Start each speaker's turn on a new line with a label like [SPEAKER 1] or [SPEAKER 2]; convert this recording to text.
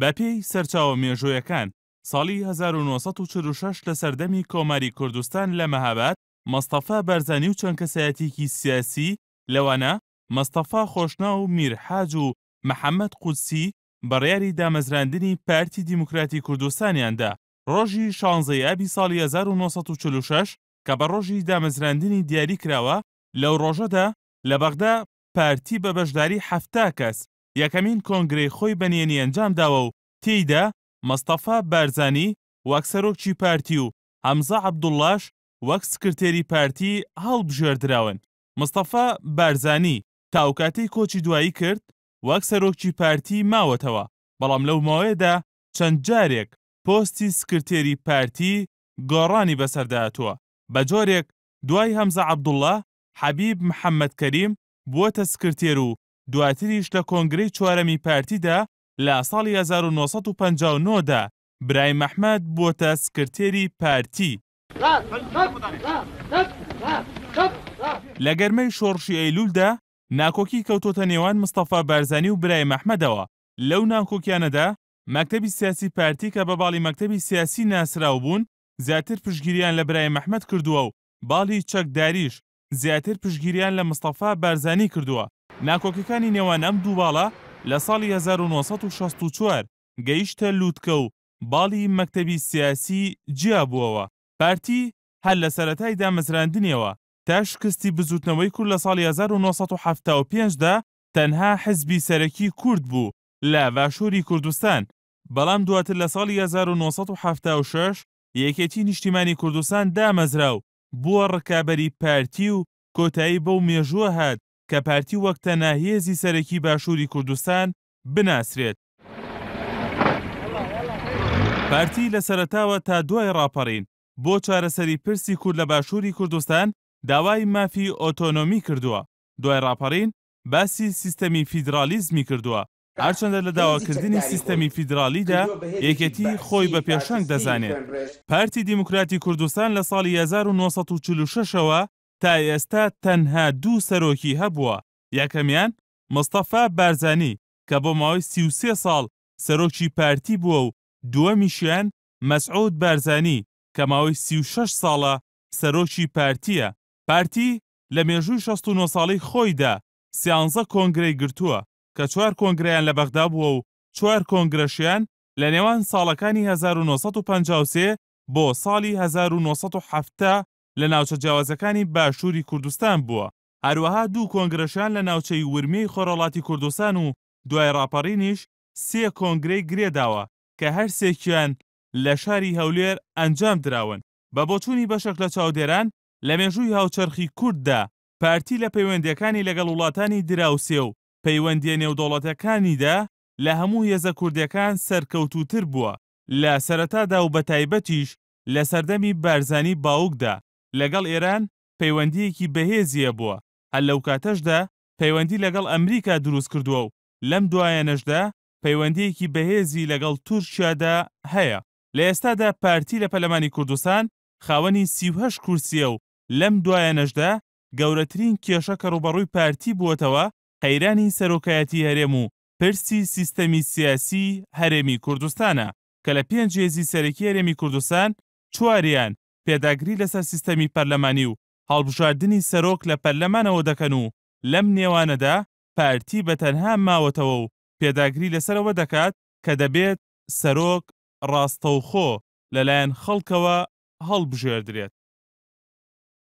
[SPEAKER 1] بەپێی سەرچاوە مێژوویەکان، ساڵی 1946 لە سەردەمی کۆماری کوردستان لە مەهاباد، مستەفا بارزانی و چەند کەسایەتییەکی سیاسی لەوانە مستەفا خۆشناو و میر حاج و محەمەد قودسی بڕیاری دامەزراندنی پارتی دیموکراتی کوردستانیان دا. ڕۆژی شانزەی ئابی ساڵی 1946 کە بە ڕۆژی دامەزراندنی دیاری کراوە، لەو ڕۆژەدا لە بەغدا پارتی بە بەشداری 70 کەس یەکەمین کۆنگرەی خۆی بە نهێنی ئەنجام داوە و تێیدا مستەفا بارزانی وەک سەرۆکی پارتی و هەمزە عەبدوڵڵاش وەک سکرتێری پارتی هەڵبژێردراون. مستەفا بارزانی تا ئەوکاتەی کۆچی دوایی کرد وەک سەرۆکی پارتی ماوەتەوە، بەڵام لەو ماوەیەدا چەند جارێک پۆستی سکرتێری پارتی گۆڕانی بەسەردا هاتووە، بەجۆرێک دوای هەمزە عەبدوڵڵا، حەبیب محەمەد کەریم بووەتە سکرتێر و دواتریش لە کۆنگرەی چوارەمی پارتیدا لە ساڵی 1959 دا برایم ئەحمەد بووەتە سکرتێری پارتی. لە گەرمەی شۆڕشی ئەیلولدا ناکۆکی کەوتۆتە نێوان مستەفا بارزانی و برایم ئەحمەدەوە، لەو ناکۆکیانەدا مەکتەبی سیاسی پارتی کە بە باڵی مەکتەبی سیاسی ناسراو بوون زیاتر پشتگیریان لە برایم ئەحمەد کردووە و باڵی چەکداریش زیاتر پشتگیریان لە مستەفا بارزانی کردووە. ناکۆکیەکانی نێوان ئەم دوو باڵە لە ساڵی 1964 گەیشتە لوتکە و باڵی مەکتەبی سیاسی جیابووەوە. پارتی هەر لە سەرەتای دامەزراندنیەوە تا شکستی بزوتنەوەی کورد لە ساڵی 1975 دا تەنها حزبی سەرەکی کورد بوو لە باشوری کوردستان، بەڵام دواتر لە ساڵی 1976 یەکێتی نیشتیمانی کوردستان دامەزرا و بووە ڕکابەری پارتی و کۆتایی بەو مێژووە هات کە پارتی وەک تەنها هێزی سەرەکی باشوری کوردستان بناسرێت. پارتی لە سەرەتاوە تا دوای ڕاپەڕین بۆ چارەسەری پرسی کورد لە باشوری کوردستان داوای مافی ئۆتۆنۆمی کردووە، دوای ڕاپەڕین باسی سیستەمی فیدراڵیزمی کردووە، هەرچەندە لە
[SPEAKER 2] هێزی
[SPEAKER 1] داواکردنی
[SPEAKER 2] چەکداری
[SPEAKER 1] سیستەمی
[SPEAKER 2] خۆی
[SPEAKER 1] فیدراڵیدا
[SPEAKER 2] کردووە بە هێزێکی
[SPEAKER 1] یەکێتی خۆی
[SPEAKER 2] بەعسی
[SPEAKER 1] بە پێشەنگ
[SPEAKER 2] فاشستی
[SPEAKER 1] دەزانێت.
[SPEAKER 2] خوێنڕێژ.
[SPEAKER 1] پارتی دیموکراتی کوردستان لە ساڵی 1946 ەوە تا ئێستا تەنها دوو سەرۆکی هەبووە، یەکەمیان مستەفا بارزانی کە بۆ ماوەی 33 ساڵ سەرۆکی پارتی بووە و دووەمیشیان مەسعود بارزانی کە ماوەی 36 ساڵە سەرۆکی پارتییە. پارتی لە مێژووی 69 ساڵەی خۆیدا سیانزە کۆنگرەی گرتووە کە چوار کۆنگرەیان لە بەغدا بووە و چوار کۆنگرەشیان لە نێوان ساڵەکانی 1953 بۆ ساڵی 1970 لە ناوچە جیاوازەکانی باشووری کوردستان بووە. هەروەها دوو کۆنگرەشیان لە ناوچەی ورمێی خۆرهەڵاتی کوردستان و دوای ڕاپەڕینیش سێ کۆنگرەی گرێداوە کە هەرسێکیان لە شاری هەولێر ئەنجام دراون. بە بۆچوونی بەشێک لە چاودێران، لە مێژووی هاوچەرخی کورددا پارتی لە پەیوەندییەکانی لەگەڵ وڵاتانی دراوسێ و پەیوەندییە نێودەوڵەتەکانیدا لە هەموو هێزە کوردییەکان سەرکەوتووتر بووە لە سەرەتادا و بەتایبەتیش لە سەردەمی بارزانی باوکدا لەگەڵ ئێران پەیوەندییەکی بەهێزی هەبووە، هەر لەوکاتەشدا پەیوەندی لەگەڵ ئەمریکا دروستکردووە و لەم دوایانەشدا پەیوەندییەکی بەهێزی لەگەڵ تورکیادا هەیە. لە ئێستادا پارتی لە پەرلەمانی کوردستان خاوەنی 38 کورسییە و لەم دوایانەشدا گەورەترین کێشە کە ڕووبەڕووی پارتی بووەتەوە قەیرانی سەرۆکایەتی هەرێم و پرسی سیستەمی سیاسی هەرێمی کوردستانە کە لە پێنج هێزی سەرەکی هەرێمی کوردستان چواریان پێداگری لەسەر سیستەمی پەرلەمانی و هەڵبژاردنی سەرۆک لە پەرلەمانەوە دەکەن و لەم نێوانەدا پارتی بە تەنها ماوەتەوە و پێداگری لەسەر ئەوە دەکات کە دەبێت سەرۆک ڕاستەوخۆ لەلایەن خەڵکەوە هەڵبژێردرێت.